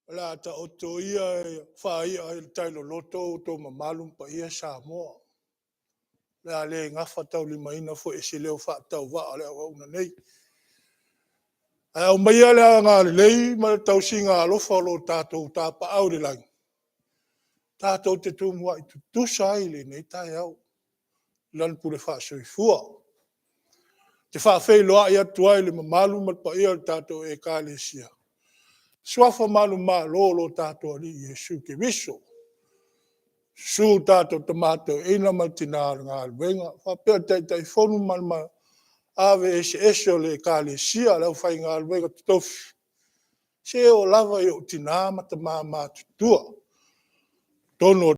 O le a taoto ia faai'a i le tai loloto outou mamalu ma paia Samoa. O le a le gafataulimaina foi e se leo faatauvaa o le auauna nei. Ae aumaia le agalelei ma le tausiga alofa a lo tatou Tapaau i le Lagi, tatou te tumuai tutusa ai i lenei taeao i Lana pule faa-soifua. Ou te faafeiloai atu ai i le mamalu ma le paia o le tatou Ekalesia, Suafa manumalo o lo tatou Alii Iesu Keriso. Susu le tatou Tama Toeaina ma le Tina o le Galuega, faapea le Taitaifono ma le maave eseese o le Ekalesia, le aufaigaluega totofi, seia oo lava i ou tina ma tama matutua i totonu o